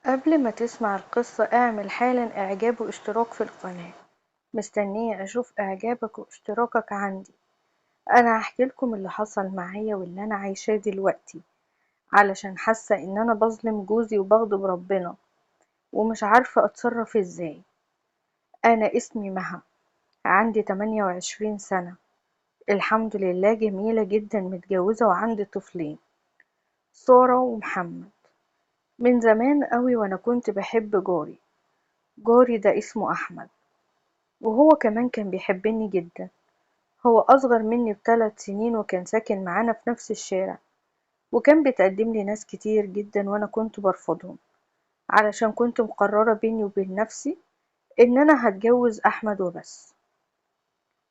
قبل ما تسمع القصة اعمل حالا اعجاب واشتراك في القناة، مستنية اشوف اعجابك واشتراكك عندي. انا هحكي لكم اللي حصل معايا واللي انا عايشاه دلوقتي، علشان حاسة ان انا بظلم جوزي وبغضب ربنا ومش عارفة اتصرف ازاي. انا اسمي مها، عندي 28 سنة، الحمد لله جميلة جدا، متجوزة وعندي طفلين سارة ومحمد. من زمان قوي وانا كنت بحب جاري، جاري ده اسمه احمد، وهو كمان كان بيحبني جدا. هو اصغر مني ب3 سنين وكان ساكن معانا في نفس الشارع، وكان بيتقدم لي ناس كتير جدا وانا كنت برفضهم، علشان كنت مقررة بيني وبين نفسي ان انا هتجوز احمد وبس.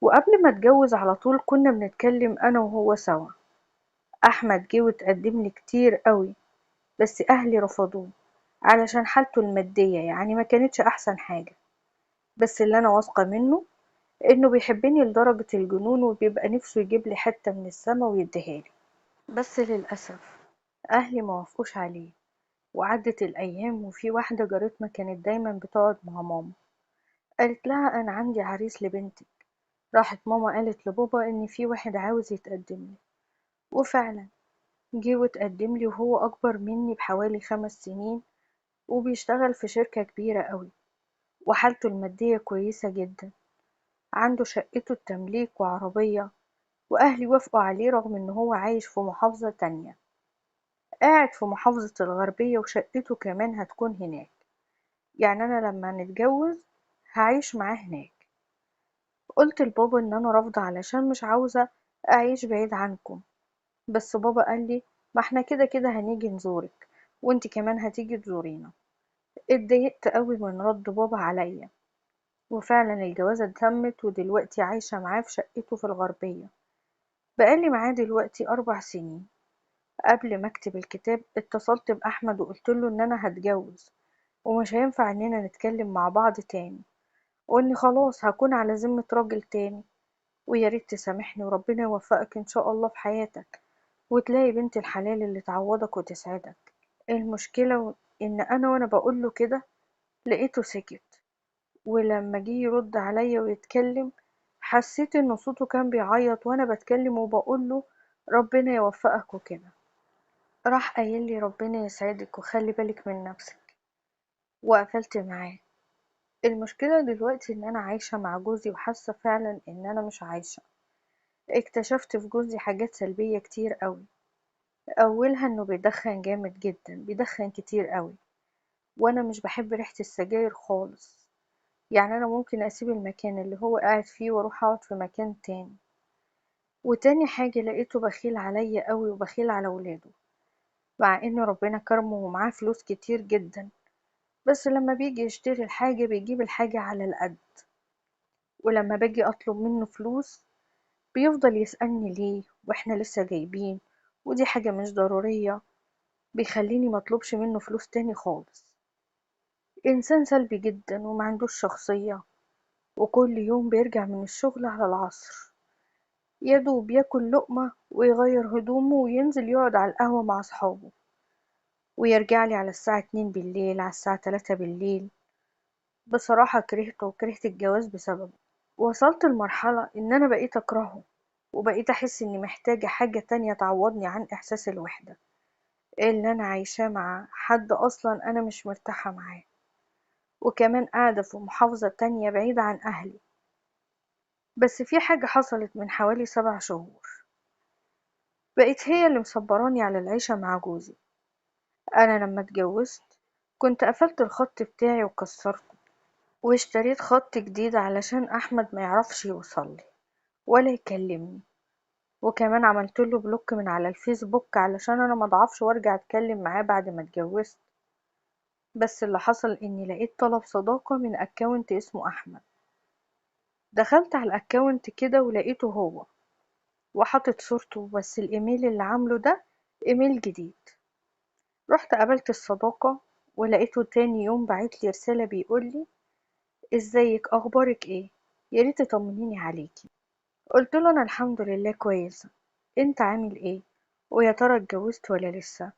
وقبل ما اتجوز على طول كنا بنتكلم انا وهو سوا. احمد جه واتقدم لي كتير قوي، بس اهلي رفضوه علشان حالته المادية يعني ما كانتش احسن حاجة. بس اللي انا واثقة منه انه بيحبني لدرجة الجنون، وبيبقى نفسه يجيب لي حتة من السما ويديها لي. بس للأسف اهلي ما وافقوش عليه. وعدت الايام، وفي واحدة جارتنا كانت دايما بتقعد مع ماما، قالت لها انا عندي عريس لبنتك. راحت ماما قالت لبابا ان في واحد عاوز يتقدم لي، وفعلا جه واتقدم لي، وهو اكبر مني بحوالي 5 سنين، وبيشتغل في شركة كبيرة قوي، وحالته المادية كويسة جدا، عنده شقته التمليك وعربية، وأهلي وافقوا عليه رغم إن هو عايش في محافظة تانية، قاعد في محافظة الغربية، وشقته كمان هتكون هناك، يعني أنا لما نتجوز هعيش معاه هناك. قلت لبابا إن أنا رافضة علشان مش عاوزة أعيش بعيد عنكم، بس بابا قال لي ما احنا كده كده هنيجي نزورك، وانت كمان هتيجي تزورينا. اتضايقت قوي من رد بابا عليا، وفعلا الجوازة اتمت، ودلوقتي عايشة معاه في شقته في الغربية. بقالي معاه دلوقتي 4 سنين. قبل ما اكتب الكتاب اتصلت بأحمد وقلت له ان انا هتجوز ومش هينفع اننا نتكلم مع بعض تاني، واني خلاص هكون على ذمة راجل تاني، ويا ريت تسامحني وربنا يوفقك ان شاء الله في حياتك وتلاقي بنت الحلال اللي تعوضك وتسعدك. المشكلة ان انا وانا بقول له كده لقيته سكت، ولما جه يرد عليا ويتكلم حسيت ان صوته كان بيعيط وانا بتكلم وبقول له ربنا يوفقك وكده. راح قايل لي ربنا يسعدك وخلي بالك من نفسك، وقفلت معاه. المشكلة دلوقتي ان انا عايشة مع جوزي وحاسة فعلا ان انا مش عايشة. اكتشفت في جوزي حاجات سلبية كتير قوي، اولها انه بيدخن جامد جدا، بيدخن كتير قوي، وانا مش بحب ريحة السجاير خالص. يعني انا ممكن اسيب المكان اللي هو قاعد فيه واروح اقعد في مكان تاني. وتاني حاجة لقيته بخيل عليا قوي وبخيل على ولاده، مع ان ربنا كرمه ومعاه فلوس كتير جدا، بس لما بيجي يشتري الحاجة بيجيب الحاجة على القد، ولما باجي اطلب منه فلوس بيفضل يسألني ليه واحنا لسه جايبين، ودي حاجة مش ضرورية، بيخليني مطلوبش منه فلوس تاني خالص. إنسان سلبي جدا وما عندوش شخصية، وكل يوم بيرجع من الشغل على العصر، يا دوب ياكل لقمة ويغير هدومه وينزل يقعد على القهوة مع أصحابه، ويرجع لي على الساعة 2 بالليل، على الساعة 3 بالليل. بصراحة كرهته وكرهت الجواز بسببه. وصلت لمرحلة إن أنا بقيت أكرهه، وبقيت أحس إني محتاجة حاجة تانية تعوضني عن إحساس الوحدة اللي أنا عايشاه مع حد أصلا أنا مش مرتاحة معاه، وكمان قاعدة في محافظة تانية بعيدة عن أهلي. بس في حاجة حصلت من حوالي 7 شهور، بقيت هي اللي مصبراني على العيشة مع جوزي. أنا لما اتجوزت كنت قفلت الخط بتاعي وكسرته، واشتريت خط جديد علشان أحمد ما يعرفش يوصلي ولا يكلمني، وكمان عملت له بلوك من على الفيسبوك علشان أنا ما اضعفش وارجع اتكلم معاه بعد ما اتجوزت. بس اللي حصل إني لقيت طلب صداقة من أكاونت اسمه أحمد. دخلت على الأكاونت كده ولقيته هو وحاطط صورته، بس الإيميل اللي عامله ده إيميل جديد. رحت قابلت الصداقة ولقيته تاني يوم بعت لي رسالة بيقول لي ازيك، اخبارك ايه، يا ريت تطمنيني عليكي. قلت له انا الحمد لله كويسة، انت عامل ايه، ويا ترى اتجوزت ولا لسه.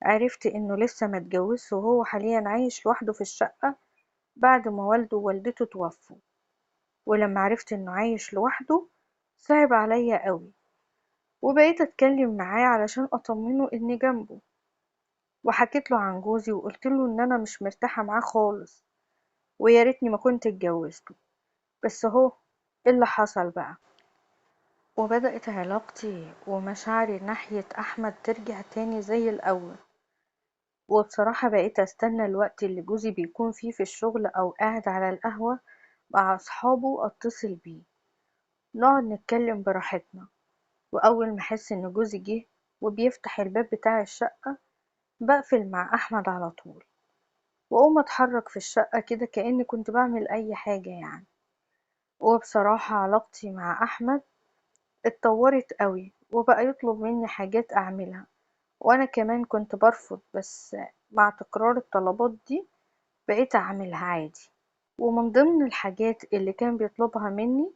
عرفت إنه لسه ما اتجوزش وهو حاليا عايش لوحده في الشقة بعد ما والده ووالدته توفوا. ولما عرفت إنه عايش لوحده صعب عليا قوي، وبقيت أتكلم معاه علشان أطمنه إني جنبه، وحكيت له عن جوزي وقلت له إن أنا مش مرتاحة معاه خالص ويا ريتني ما كنت اتجوزته. بس هو إيه اللي حصل بقى؟ وبدأت علاقتي ومشاعري ناحية أحمد ترجع تاني زي الأول. وبصراحة بقيت أستنى الوقت اللي جوزي بيكون فيه في الشغل أو قاعد على القهوة مع أصحابه أتصل بيه، نقعد نتكلم براحتنا. وأول ما أحس إن جوزي جه وبيفتح الباب بتاع الشقة بقفل مع أحمد على طول، وأقوم أتحرك في الشقة كده كأني كنت بعمل أي حاجة يعني. وبصراحة علاقتي مع أحمد اتطورت قوي، وبقى يطلب مني حاجات أعملها، وأنا كمان كنت برفض، بس مع تكرار الطلبات دي بقيت أعملها عادي. ومن ضمن الحاجات اللي كان بيطلبها مني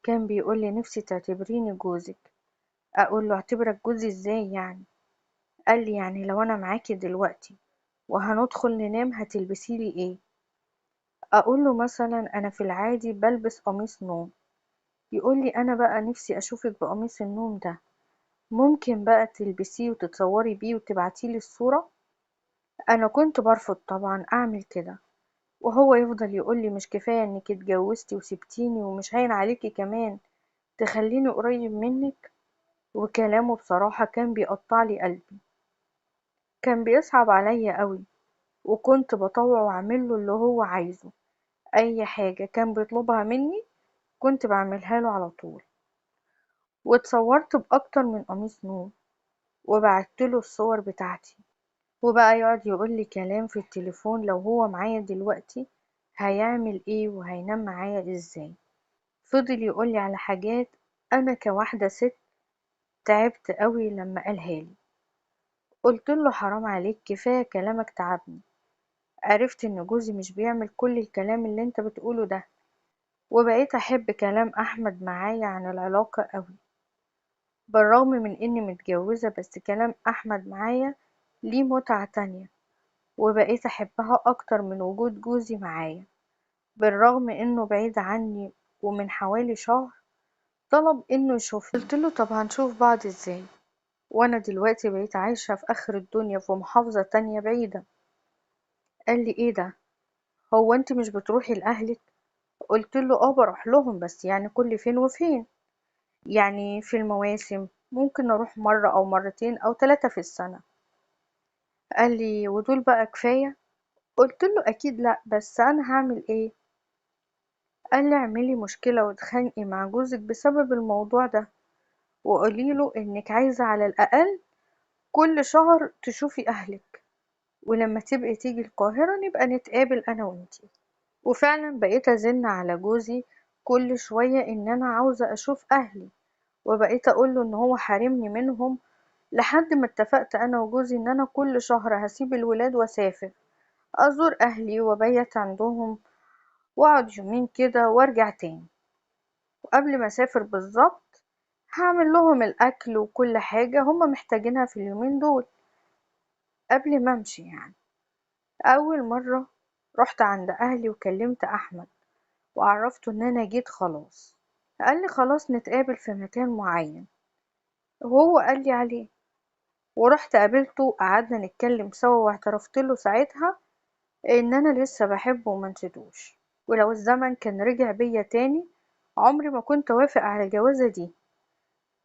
كان بيقولي نفسي تعتبريني جوزك. أقول له اعتبرك جوزي ازاي يعني؟ قال لي يعني لو أنا معاكي دلوقتي وهندخل ننام هتلبسيلي ايه؟ أقول له مثلا أنا في العادي بلبس قميص نوم. يقول لي أنا بقى نفسي أشوفك بقميص النوم ده، ممكن بقى تلبسيه وتتصوري بيه وتبعتيلي الصورة؟ أنا كنت برفض طبعا أعمل كده، وهو يفضل يقول لي مش كفاية إنك اتجوزتي وسبتيني ومش هين عليكي كمان تخليني قريب منك. وكلامه بصراحة كان بيقطع لي قلبي، كان بيصعب عليا قوي، وكنت بطوعه وأعمله اللي هو عايزه. أي حاجة كان بيطلبها مني كنت بعملها له على طول. واتصورت بأكتر من قميص نوم وبعتله الصور بتاعتي، وبقى يقعد يقول لي كلام في التليفون لو هو معايا دلوقتي هيعمل ايه وهينام معايا ازاي. فضل يقول لي على حاجات انا كواحدة ست تعبت قوي لما قالها لي. قلت له حرام عليك، كفاية كلامك تعبني، عرفت ان جوزي مش بيعمل كل الكلام اللي انت بتقوله ده. وبقيت احب كلام احمد معايا عن العلاقة قوي، بالرغم من اني متجوزة، بس كلام احمد معايا ليه متعة تانية، وبقيت احبها اكتر من وجود جوزي معايا، بالرغم انه بعيد عني. ومن حوالي شهر طلب انه يشوفني. قلت له طب هنشوف بعض ازاي وانا دلوقتي بقيت عايشة في اخر الدنيا في محافظة تانية بعيدة؟ قال لي ايه ده، هو انت مش بتروحي لاهلك؟ قلت له اه بروح لهم، بس يعني كل فين وفين، يعني في المواسم ممكن اروح مرة او مرتين او 3 في السنة. قال لي ودول بقى كفاية؟ قلت له اكيد لا، بس انا هعمل ايه؟ قال لي اعملي مشكلة واتخانقي مع جوزك بسبب الموضوع ده، وقولي له انك عايزة على الاقل كل شهر تشوفي اهلك، ولما تبقي تيجي القاهرة نبقى نتقابل انا وانتي. وفعلا بقيت ازن على جوزي كل شوية ان انا عاوزة اشوف اهلي، وبقيت اقوله ان هو حارمني منهم، لحد ما اتفقت انا وجوزي ان انا كل شهر هسيب الولاد واسافر ازور اهلي وابيت عندهم واقعد يومين كده وارجع تاني. وقبل ما اسافر بالظبط هعمل لهم الاكل وكل حاجة هم محتاجينها في اليومين دول قبل ما امشي يعني. اول مرة رحت عند اهلي وكلمت احمد وعرفته ان انا جيت خلاص. قال لي خلاص نتقابل في مكان معين وهو قال لي عليه، ورحت قابلته وقعدنا نتكلم سوا، واعترفت له ساعتها ان انا لسه بحبه وما نسيتوش، ولو الزمن كان رجع بيا تاني عمري ما كنت اوافق على الجوازة دي،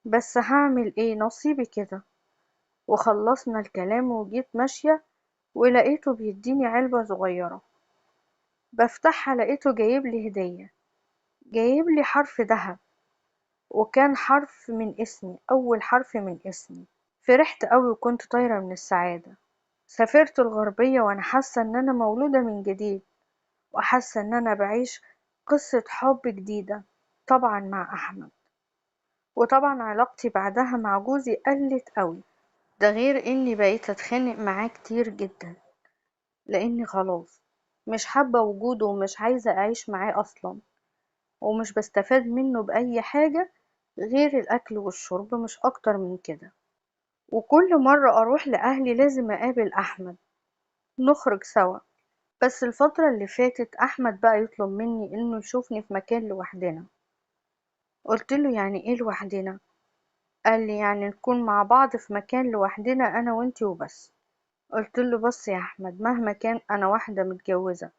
بس هعمل ايه نصيبي كده. وخلصنا الكلام وجيت ماشية ولقيته بيديني علبة صغيرة، بفتحها لقيته جايب لي هدية، جايب لي حرف ذهب، وكان حرف من اسمي، أول حرف من اسمي. فرحت قوي وكنت طايرة من السعادة. سافرت الغربية وأنا حاسة إن أنا مولودة من جديد، وحاسة إن أنا بعيش قصة حب جديدة طبعا مع أحمد. وطبعا علاقتي بعدها مع جوزي قلت قوي، ده غير إني بقيت أتخانق معاه كتير جدا، لإني خلاص مش حابة وجوده ومش عايزة أعيش معاه أصلا، ومش بستفاد منه بأي حاجة غير الأكل والشرب، مش أكتر من كده. وكل مرة أروح لأهلي لازم أقابل أحمد نخرج سوا. بس الفترة اللي فاتت أحمد بقى يطلب مني إنه يشوفني في مكان لوحدنا. قلت له يعني إيه لوحدنا؟ قال لي يعني نكون مع بعض في مكان لوحدنا أنا وإنتي وبس. قلت له بص يا أحمد، مهما كان أنا واحدة متجوزة،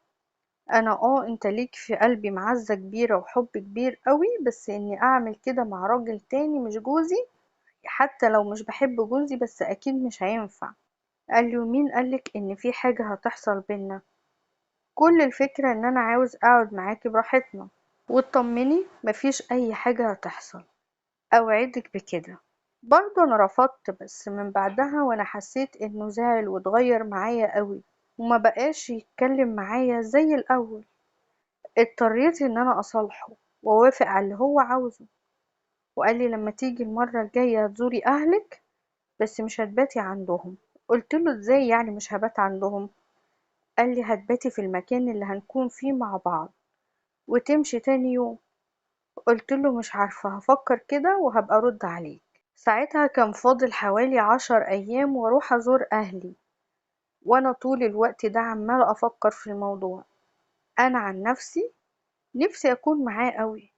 أنا أنت ليك في قلبي معزة كبيرة وحب كبير قوي، بس إني أعمل كده مع راجل تاني مش جوزي، حتى لو مش بحب جوزي بس أكيد مش هينفع. قال لي ومين قالك إن في حاجة هتحصل بينا؟ كل الفكرة إن أنا عاوز أقعد معاكي براحتنا، واطمني مفيش أي حاجة هتحصل، أوعدك بكده. برضه أنا رفضت، بس من بعدها وأنا حسيت إنه زعل واتغير معايا قوي وما بقاش يتكلم معايا زي الأول. اضطريت إن أنا أصالحه وأوافق على اللي هو عاوزه، وقال لي لما تيجي المرة الجاية تزوري أهلك بس مش هتباتي عندهم. قلت له إزاي يعني مش هبات عندهم؟ قال لي هتباتي في المكان اللي هنكون فيه مع بعض وتمشي تاني يوم. قلت له مش عارفة، هفكر كده وهبقى أرد عليك. ساعتها كان فاضل حوالي 10 أيام واروح أزور أهلي، وأنا طول الوقت ده عمالة أفكر في الموضوع. أنا عن نفسي نفسي أكون معاه قوي،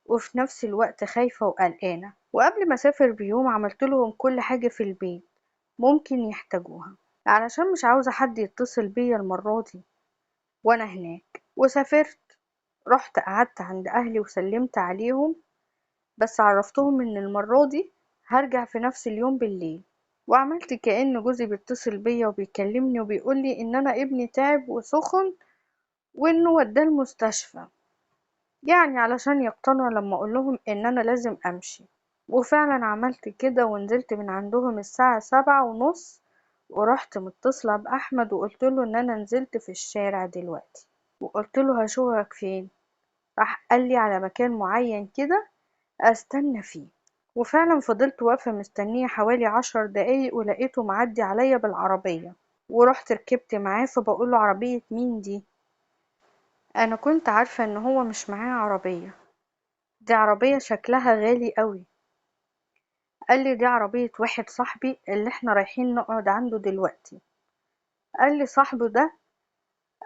وفي نفس الوقت خايفة وقلقانة. وقبل ما أسافر بيوم عملت لهم كل حاجة في البيت ممكن يحتاجوها، علشان مش عاوزة حد يتصل بيا المرة دي وأنا هناك. وسافرت، رحت قعدت عند أهلي وسلمت عليهم، بس عرفتهم إن المرة دي هرجع في نفس اليوم بالليل. وعملت كأن جوزي بيتصل بيا وبيكلمني وبيقولي إن أنا ابني تعب وسخن وإنه وداه المستشفى، يعني علشان يقتنعوا لما أقول لهم إن أنا لازم أمشي. وفعلا عملت كده، ونزلت من عندهم الساعة 7:30، ورحت متصلة بأحمد وقلت له إن أنا نزلت في الشارع دلوقتي، وقلت له هشوفك فين. راح قال لي على مكان معين كده أستنى فيه. وفعلا فضلت واقفة مستنية حوالي 10 دقايق، ولقيته معدي عليا بالعربية، ورحت ركبت معاه. فبقول له عربية مين دي؟ أنا كنت عارفة إن هو مش معاه عربية، دي عربية شكلها غالي قوي. قال لي دي عربية واحد صاحبي اللي احنا رايحين نقعد عنده دلوقتي. قال لي صاحبه ده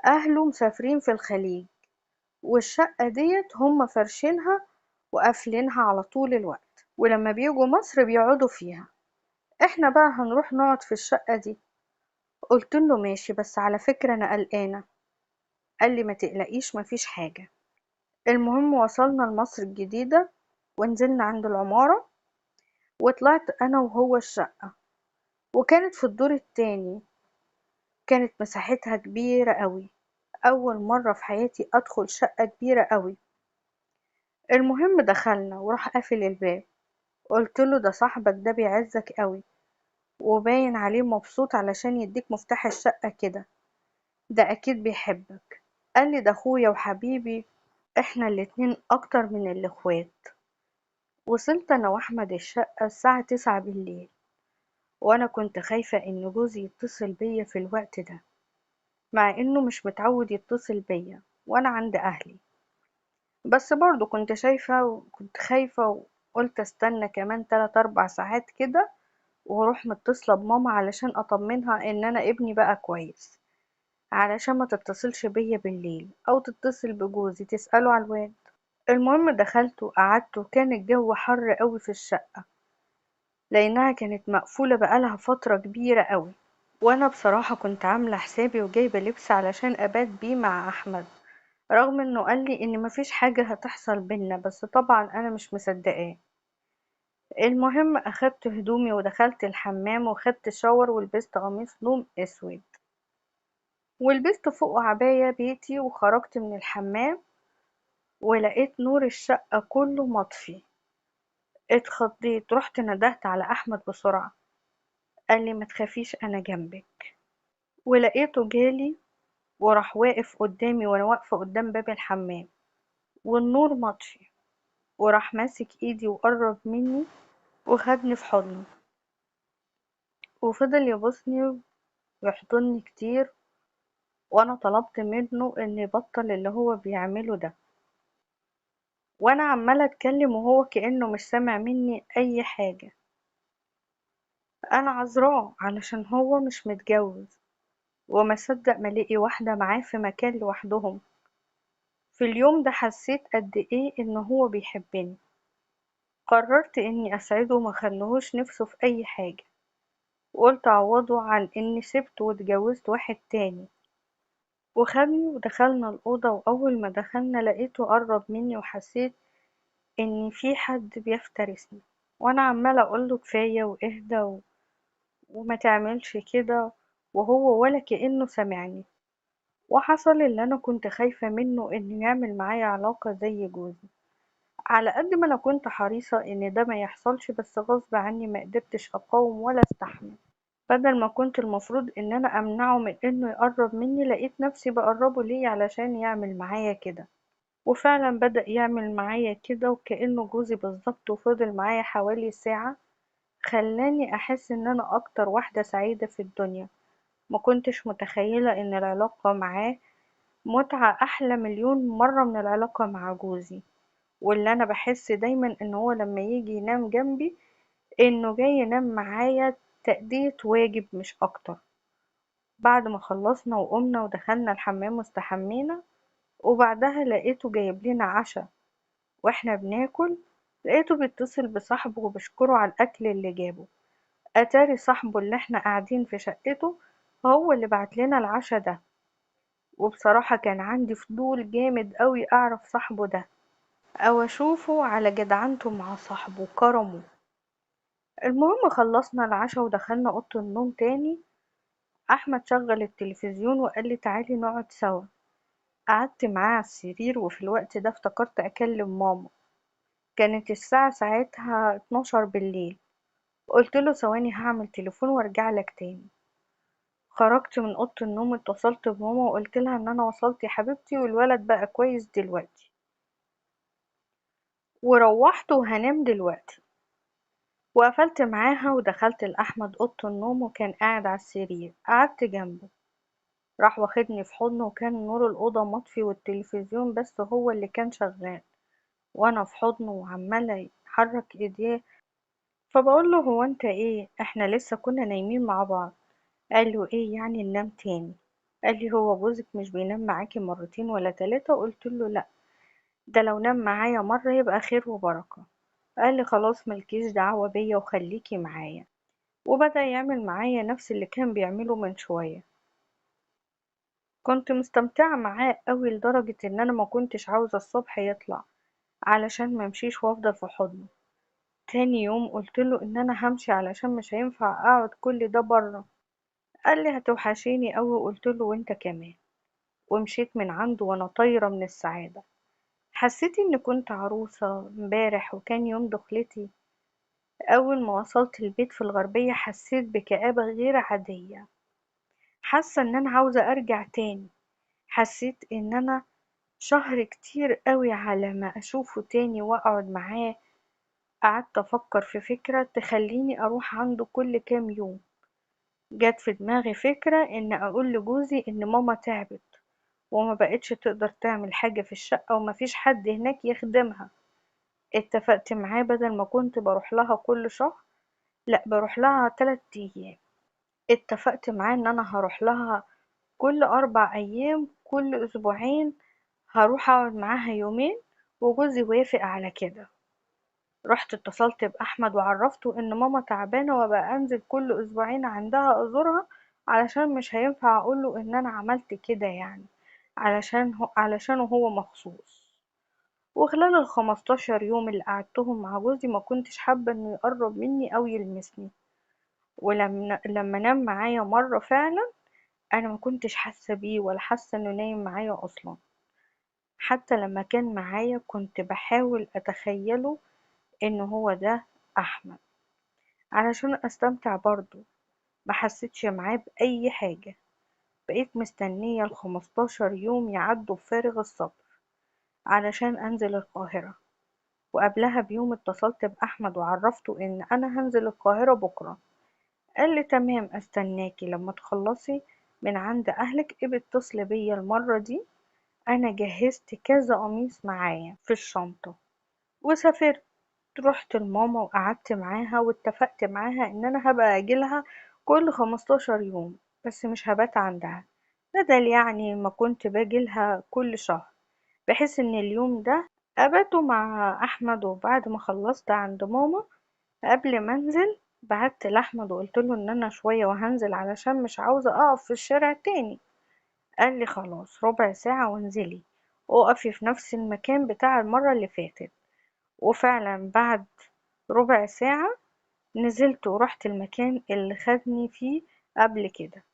أهله مسافرين في الخليج، والشقة ديت هم فرشينها وقافلينها على طول الوقت، ولما بيجوا مصر بيقعدوا فيها، احنا بقى هنروح نقعد في الشقة دي. قلت له ماشي، بس على فكرة أنا قلقانة. قال لي ما تقلقيش مفيش حاجة. المهم وصلنا لمصر الجديدة ونزلنا عند العمارة، وطلعت أنا وهو الشقة، وكانت في الدور التاني، كانت مساحتها كبيرة قوي، أول مرة في حياتي أدخل شقة كبيرة قوي. المهم دخلنا وراح قافل الباب. قلت له ده صاحبك ده بيعزك قوي وباين عليه مبسوط علشان يديك مفتاح الشقة كده، ده أكيد بيحبك. قال لي ده أخويا وحبيبي، إحنا الاتنين أكتر من الإخوات. وصلت أنا وأحمد الشقة الساعة 9 بالليل، وأنا كنت خايفة إن جوزي يتصل بيا في الوقت ده، مع إنه مش متعود يتصل بيا وأنا عند أهلي، بس برضو كنت شايفة وكنت خايفة، وقلت استنى كمان 3-4 ساعات كده واروح متصلة بماما علشان أطمنها إن أنا ابني بقى كويس، علشان ما تتصلش بيا بالليل أو تتصل بجوزي تسأله على الواد. المهم دخلت وقعدت، وكان الجو حر قوي في الشقة لأنها كانت مقفولة بقالها فترة كبيرة قوي، وأنا بصراحة كنت عاملة حسابي وجايبة لبس علشان أبات بيه مع أحمد، رغم إنه قال لي إن مفيش حاجة هتحصل بينا، بس طبعا أنا مش مصدقاه. المهم أخدت هدومي ودخلت الحمام وخدت شاور ولبست قميص نوم أسود ولبست فوقه عباية بيتي، وخرجت من الحمام ولقيت نور الشقة كله مطفي. اتخضيت، رحت ندهت على أحمد بسرعة، قال لي ما تخافيش أنا جنبك. ولقيته جالي وراح واقف قدامي وأنا واقفة قدام باب الحمام والنور مطفي، وراح ماسك ايدي وقرب مني وخدني في حضنه وفضل يبوسني ويحضني كتير، وانا طلبت منه ان يبطل اللي هو بيعمله ده، وانا عمالة اتكلم وهو كأنه مش سامع مني اي حاجة. أنا عذراه علشان هو مش متجوز وما صدق ما لقي واحدة معاه في مكان لوحدهم. في اليوم ده حسيت قد إيه إن هو بيحبني. قررت إني أسعده وما خليهوش نفسه في أي حاجة، وقلت أعوضه عن إني سبته واتجوزت واحد تاني. وخدني ودخلنا الأوضة، وأول ما دخلنا لقيته قرب مني وحسيت إن في حد بيفترسني، وأنا عمالة أقوله كفاية واهدى وما تعملش كده، وهو ولا كأنه سامعني. وحصل اللي أنا كنت خايفة منه، إنه يعمل معايا علاقة زي جوزي. على قد ما أنا كنت حريصة إن ده ما يحصلش، بس غصب عني ما قدرتش أقاوم ولا أستحمل. بدل ما كنت المفروض إن أنا أمنعه من إنه يقرب مني، لقيت نفسي بقربه ليه علشان يعمل معايا كده. وفعلا بدأ يعمل معايا كده وكأنه جوزي بالظبط، وفضل معايا حوالي ساعة، خلاني أحس إن أنا أكتر واحدة سعيدة في الدنيا. ما كنتش متخيلة إن العلاقة معاه متعة أحلى مليون مرة من العلاقة مع جوزي، واللي أنا بحس دايما إن هو لما يجي ينام جنبي إنه جاي ينام معايا تأدية واجب مش أكتر. بعد ما خلصنا وقمنا ودخلنا الحمام واستحمينا، وبعدها لقيته جايب لنا عشاء واحنا بناكل، لقيته بيتصل بصاحبه وبشكره على الأكل اللي جابه. أتاري صاحبه اللي احنا قاعدين في شقته هو اللي بعت لنا العشاء ده. وبصراحة كان عندي فضول جامد قوي أعرف صاحبه ده أو أشوفه على جدعنته مع صاحبه وكرمه. المهم خلصنا العشاء ودخلنا أوضة النوم تاني. أحمد شغل التلفزيون وقال لي تعالي نقعد سوا. قعدت معاه على السرير، وفي الوقت ده افتكرت أكلم ماما. كانت الساعة ساعتها 12 بالليل. قلت له ثواني هعمل تليفون وارجع لك تاني. خرجت من أوضة النوم، اتصلت بماما وقلت لها إن أنا وصلت يا حبيبتي والولد بقى كويس دلوقتي، وروحت وهنام دلوقتي. وقفلت معاها ودخلت لأحمد أوضة النوم، وكان قاعد على السرير. قعدت جنبه، راح واخدني في حضنه، وكان نور الأوضة مطفي والتلفزيون بس هو اللي كان شغال، وأنا في حضنه وعمالة يحرك إيديه. فبقول له هو أنت إيه؟ إحنا لسه كنا نايمين مع بعض. قال له إيه يعني ننام تاني؟ قال لي هو جوزك مش بينام معاكي مرتين ولا تلاتة؟ قلت له لا، ده لو نام معايا مرة يبقى خير وبركة. قال لي خلاص ملكيش دعوة بيا وخليكي معايا. وبدأ يعمل معايا نفس اللي كان بيعمله من شوية. كنت مستمتعة معاه قوي لدرجة ان انا ما كنتش عاوزة الصبح يطلع علشان ما امشيش وافضل في حضنه. تاني يوم قلت له ان انا همشي علشان مش هينفع اقعد كل ده بره. قال لي هتوحشيني قوي، وقلت له وانت كمان. ومشيت من عنده وانا طايرة من السعادة. حسيت اني كنت عروسة امبارح وكان يوم دخلتي. اول ما وصلت البيت في الغربية حسيت بكآبة غير عادية، حاسة ان انا عاوزة ارجع تاني. حسيت ان انا شهر كتير قوي على ما اشوفه تاني واقعد معاه. قعدت افكر في فكرة تخليني اروح عنده كل كام يوم. جت في دماغي فكرة ان اقول لجوزي ان ماما تعبت وما بقتش تقدر تعمل حاجة في الشقة ومفيش حد هناك يخدمها. اتفقت معاه بدل ما كنت بروح لها كل شهر، لا بروح لها 3 ايام. اتفقت معاه ان انا هروح لها كل 4 ايام، كل اسبوعين هروح اقعد معاها يومين، وجوزي وافق على كده. رحت اتصلت باحمد وعرفته ان ماما تعبانه وابقى انزل كل اسبوعين عندها ازورها، علشان مش هينفع اقوله ان انا عملت كده علشان هو مخصوص. وخلال ال15 يوم اللي قعدتهم مع جوزي ما كنتش حابة انه يقرب مني او يلمسني. ولما نام معايا مرة فعلا انا ما كنتش حاسة بيه ولا حاسة انه نايم معايا اصلا. حتى لما كان معايا كنت بحاول اتخيله انه هو ده احمد علشان استمتع برضه. ما حسيتش معاه باي حاجة. بقيت مستنية ال15 يوم يعدوا بفارغ الصبر علشان انزل القاهرة. وقبلها بيوم اتصلت باحمد وعرفته ان انا هنزل القاهرة بكرة. قال لي تمام استناكي لما تخلصي من عند اهلك ابقي اتصلي بيا. المرة دي انا جهزت كذا قميص معايا في الشنطة وسافرت. رحت لماما وقعدت معاها واتفقت معاها ان انا هبقى اجيلها كل 15 يوم، بس مش هبات عندها، بدل يعني ما كنت باجيلها كل شهر، بحيث ان اليوم ده اباته مع احمد. وبعد ما خلصت عند ماما قبل ما انزل بعت لاحمد وقلت له ان انا شوية وهنزل علشان مش عاوزة اقف في الشارع تاني. قال لي خلاص ربع ساعة وانزلي، اقفي في نفس المكان بتاع المرة اللي فاتت. وفعلا بعد ربع ساعة نزلت ورحت المكان اللي خدني فيه قبل كده،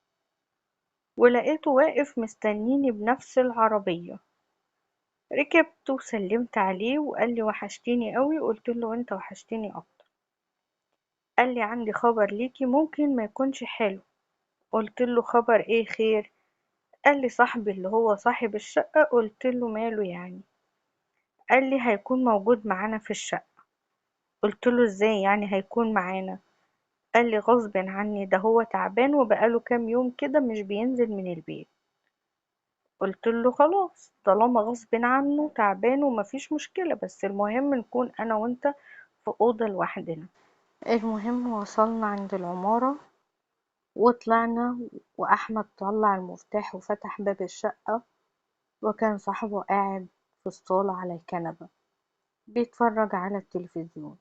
ولقيته واقف مستنيني بنفس العربية. ركبت وسلمت عليه وقال لي وحشتيني قوي، قلت له انت وحشتيني اكتر. قال لي عندي خبر ليكي ممكن ما يكونش حلو. قلت له خبر ايه خير؟ قال لي صاحبي اللي هو صاحب الشقة. قلت له ماله يعني؟ قال لي هيكون موجود معانا في الشقة. قلت له ازاي يعني هيكون معانا؟ قال لي غصب عني، ده هو تعبان وبقاله كام يوم كده مش بينزل من البيت. قلت له خلاص طالما غصب عنه تعبان ومفيش مشكلة، بس المهم نكون انا وانت في أوضة لوحدنا. المهم وصلنا عند العمارة وطلعنا، وأحمد طلع المفتاح وفتح باب الشقة، وكان صاحبه قاعد في الصالة على الكنبة بيتفرج على التلفزيون،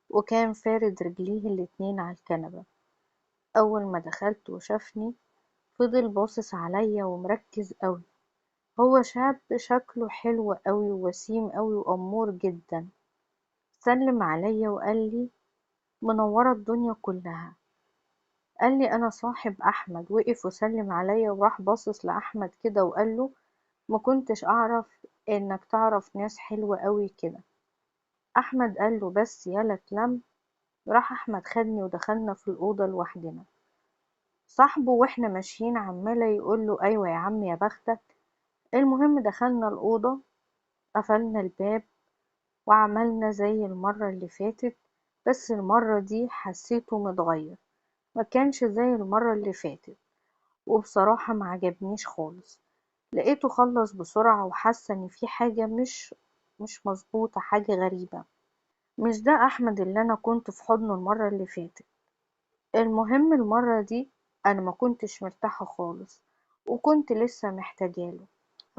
وكان فارد رجليه الاتنين على الكنبة. أول ما دخلت وشافني فضل باصص عليا ومركز قوي. هو شاب شكله حلو قوي ووسيم قوي وأمور جدا. سلم عليا وقال لي منورة الدنيا كلها. قال لي أنا صاحب أحمد. وقف وسلم عليا وراح باصص لأحمد كده وقال له ما كنتش أعرف إنك تعرف ناس حلوة قوي كده. أحمد قال له بس يلا اتلم. راح أحمد خدني ودخلنا في الأوضة لوحدنا. صاحبه واحنا ماشيين عمالة يقول له أيوة يا عم يا بختك. المهم دخلنا الأوضة، قفلنا الباب وعملنا زي المرة اللي فاتت، بس المرة دي حسيته متغير، ما كانش زي المرة اللي فاتت، وبصراحة ما عجبنيش خالص. لقيته خلص بسرعة وحاسة ان في حاجة مش مظبوطة، حاجة غريبة، مش ده أحمد اللي أنا كنت في حضنه المرة اللي فاتت. المهم المرة دي أنا ما كنتش مرتاحة خالص وكنت لسه محتاجاله.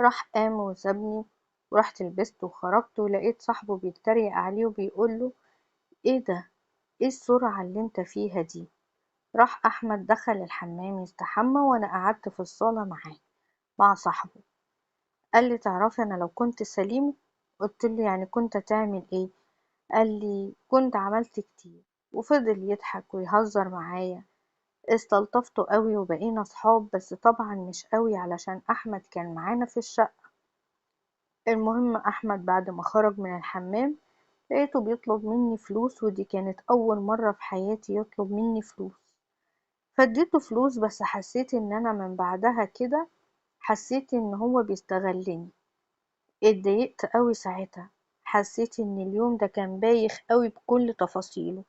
راح قام وسابني ورحت لبست وخرجت، ولقيت صاحبه بيتريق عليه وبيقوله ايه ده، ايه السرعة اللي انت فيها دي. راح أحمد دخل الحمام يستحمى وأنا قعدت في الصالة معاه مع صاحبه. قال لي تعرفي أنا لو كنت سليم؟ قلت له يعني كنت تعمل ايه؟ قال لي كنت عملت كتير. وفضل يضحك ويهزر معايا. استلطفته قوي وبقينا صحاب، بس طبعا مش قوي علشان أحمد كان معانا في الشقة. المهم أحمد بعد ما خرج من الحمام لقيته بيطلب مني فلوس، ودي كانت أول مرة في حياتي يطلب مني فلوس. فاديته فلوس، بس حسيت إن أنا من بعدها كده حسيت إن هو بيستغلني. اتضايقت قوي ساعتها، حسيت إن اليوم ده كان بايخ قوي بكل تفاصيله،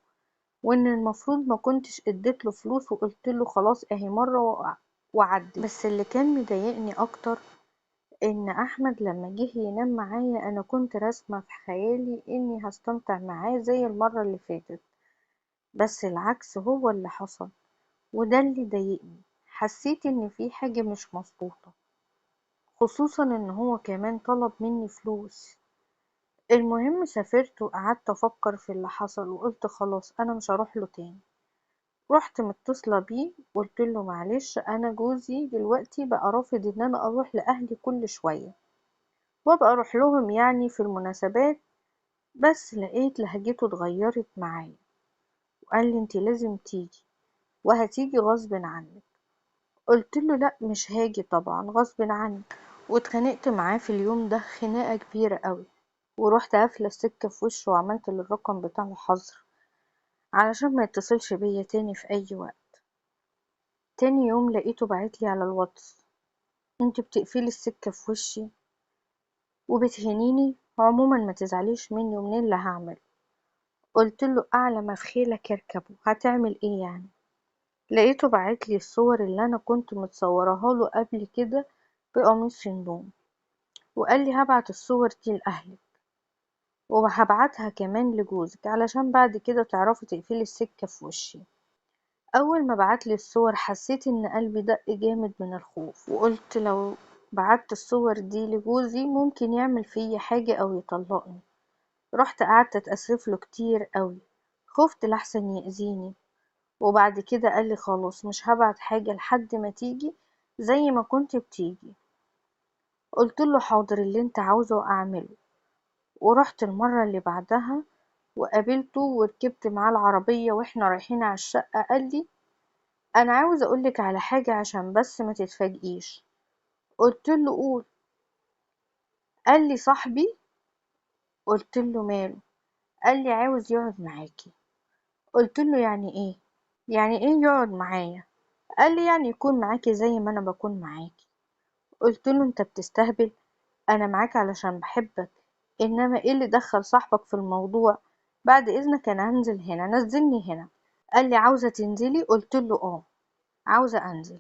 وإن المفروض ما كنتش اديت له فلوس وقلت له خلاص اهي مرة وعدت. بس اللي كان مضايقني أكتر إن أحمد لما جه ينام معايا أنا كنت راسمة في خيالي إني هستمتع معاه زي المرة اللي فاتت، بس العكس هو اللي حصل، وده اللي ضايقني. حسيت إن في حاجة مش مظبوطة، خصوصا إن هو كمان طلب مني فلوس. المهم سافرت وقعدت أفكر في اللي حصل وقلت خلاص أنا مش هروح له تاني. رحت متصلة بيه قلت له معلش أنا جوزي دلوقتي بقى رافض إن أنا أروح لأهلي كل شوية وأبقى أروح لهم يعني في المناسبات، بس لقيت لهجته اتغيرت معايا وقال لي انتي لازم تيجي وهتيجي غصب عنك. قلت له لا مش هاجي طبعا غصب عني. واتخانقت معاه في اليوم ده خناقة كبيرة قوي، ورحت قافلة السكة في وشه وعملت للرقم بتاعه حظر علشان ما يتصلش بيا تاني في اي وقت. تاني يوم لقيته بعتلي على الواتس انت بتقفلي السكة في وشي وبتهنيني، عموما ما تزعليش مني ومنين اللي هعمل. قلت له اعلى ما في خيلك اركبه، هتعمل ايه يعني؟ لقيته بعتلي الصور اللي انا كنت متصوراها له قبل كده بقميص النوم، وقال لي هبعت الصور دي لأهلك. وهبعتها كمان لجوزك علشان بعد كده تعرفي تقفلي السكة في وشي. أول ما بعتلي الصور حسيت إن قلبي دق جامد من الخوف، وقلت لو بعت الصور دي لجوزي ممكن يعمل فيا حاجة أو يطلقني. رحت قعدت أتأسف له كتير قوي، خفت لحسن يأذيني. وبعد كده قال لي خلاص مش هبعت حاجة لحد ما تيجي زي ما كنت بتيجي. قلت له حاضر اللي انت عاوزه اعمله. ورحت المرة اللي بعدها وقابلته وركبت معاه العربية واحنا رايحين على الشقة. قال لي انا عاوز اقولك على حاجة عشان بس ما تتفاجئيش. قلت له قول. قال لي صاحبي. قلت له ماله؟ قال لي عاوز يقعد معاكي. قلت له يعني ايه؟ يعني ايه يقعد معايا؟ قال لي يعني يكون معاكي زي ما انا بكون معاكي. قلت له انت بتستهبل، انا معاك علشان بحبك، انما ايه اللي دخل صاحبك في الموضوع؟ بعد اذنك انا هنزل هنا، نزلني هنا. قال لي عاوزة تنزلي؟ قلت له اه عاوزة انزل.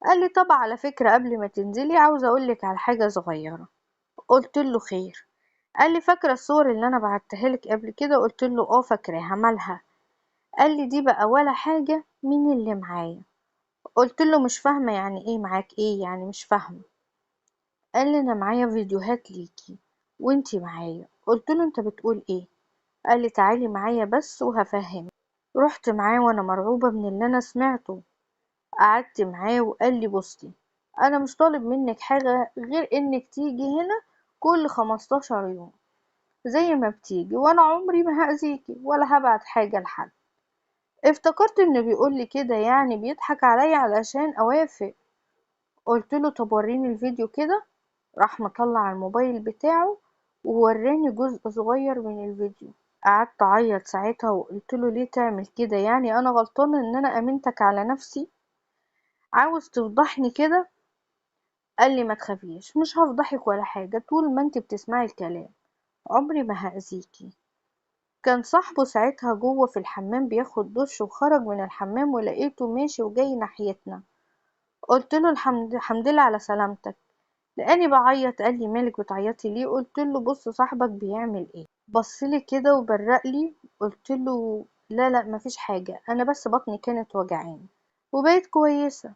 قال لي طب على فكرة قبل ما تنزلي عاوزة اقولك على حاجة صغيرة. قلت له خير. قال لي فاكرة الصور اللي انا بعتها لك قبل كده؟ قلت له اه فاكراها، مالها؟ قال لي دي بقى ولا حاجة من اللي معايا. قلت له مش فاهمة يعني ايه معاك ايه يعني، مش فاهمة. قال لي انا معايا فيديوهات ليكي وانتي معايا. قلت له انت بتقول ايه؟ قال لي تعالي معايا بس وهفهمك. رحت معاه وانا مرعوبة من اللي انا سمعته. قعدت معاه وقال لي بصي انا مش طالب منك حاجة غير انك تيجي هنا كل 15 يوم زي ما بتيجي، وانا عمري ما هأذيكي ولا هبعت حاجة لحد. افتكرت انه بيقول لي كده يعني بيضحك عليا علشان اوافق. قلت له طب وريني الفيديو كده. راح مطلع الموبايل بتاعه ووراني جزء صغير من الفيديو. قعدت اعيط ساعتها وقلت له ليه تعمل كده؟ يعني انا غلطانة ان انا امنتك على نفسي؟ عاوز تفضحني كده؟ قال لي ما تخافيش مش هفضحك ولا حاجة، طول ما انت بتسمعي الكلام عمري ما هأذيكي. كان صاحبه ساعتها جوه في الحمام بياخد دش، وخرج من الحمام ولقيته ماشي وجاي ناحيتنا. قلت له الحمد لله على سلامتك. لقاني بعيط. قال لي مالك بتعيطي ليه؟ قلت له بص صاحبك بيعمل ايه. بص لي كده وبرق لي. قلت له لا لا مفيش حاجة، انا بس بطني كانت وجعاني وبقيت كويسة.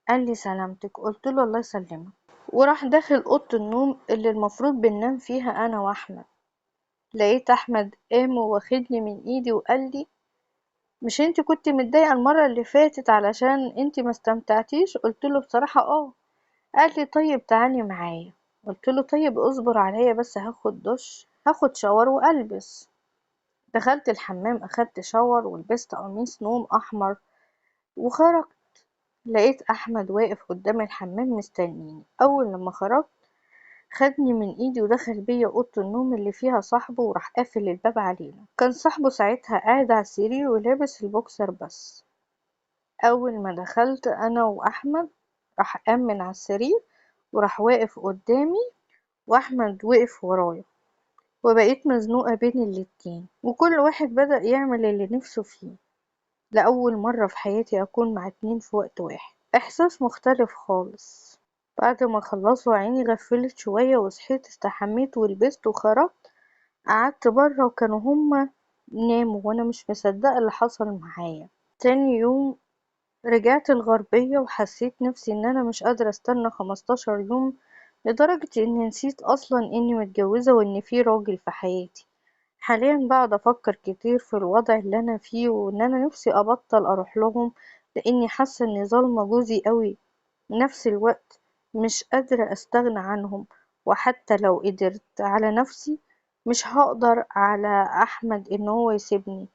قال لي سلامتك. قلت له الله يسلمك. وراح داخل اوضه النوم اللي المفروض بننام فيها انا واحمد. لقيت احمد قام وواخدني من ايدي وقال لي مش انت كنت متضايقه المره اللي فاتت علشان انت ما استمتعتيش؟ قلت له بصراحه اه. قال لي طيب تعالي معايا. قلت له طيب اصبر عليا بس هاخد دش، هاخد شاور والبس. دخلت الحمام اخدت شاور ولبست قميص نوم احمر وخرجت. لقيت احمد واقف قدام الحمام مستنيني. اول لما خرجت خدني من ايدي ودخل بيا اوضه النوم اللي فيها صاحبه وراح قافل الباب علينا. كان صاحبه ساعتها قاعد على السرير ولابس البوكسر بس. اول ما دخلت انا واحمد راح قام من على السرير وراح واقف قدامي، واحمد وقف ورايا، وبقيت مزنوقه بين الاتنين، وكل واحد بدأ يعمل اللي نفسه فيه. لأول مرة في حياتي أكون مع اتنين في وقت واحد، إحساس مختلف خالص. بعد ما خلصوا عيني غفلت شوية وصحيت، استحميت ولبست وخرجت. قعدت برا وكانوا هما ناموا وأنا مش مصدقة اللي حصل معايا. تاني يوم رجعت الغربية وحسيت نفسي إن أنا مش قادرة أستنى 15 يوم، لدرجة إني نسيت أصلا إني متجوزة وإن في راجل في حياتي. حاليا بقعد أفكر كتير في الوضع اللي أنا فيه، وإن أنا نفسي أبطل أروح لهم لأني حاسة إني ظالمة جوزي قوي. نفس الوقت مش قادرة أستغنى عنهم، وحتى لو قدرت على نفسي مش هقدر على أحمد إن هو يسيبني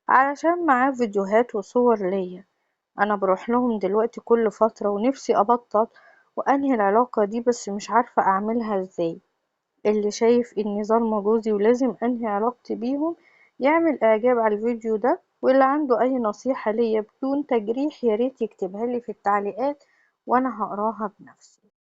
علشان معاه فيديوهات وصور ليا. أنا بروح لهم دلوقتي كل فترة ونفسي أبطل وأنهي العلاقة دي، بس مش عارفة أعملها إزاي. اللي شايف إني ظالمة جوزي ولازم أنهي علاقتي بيهم يعمل إعجاب على الفيديو ده، واللي عنده أي نصيحة ليا بدون تجريح ياريت يكتبها لي في التعليقات وأنا هقراها بنفسي.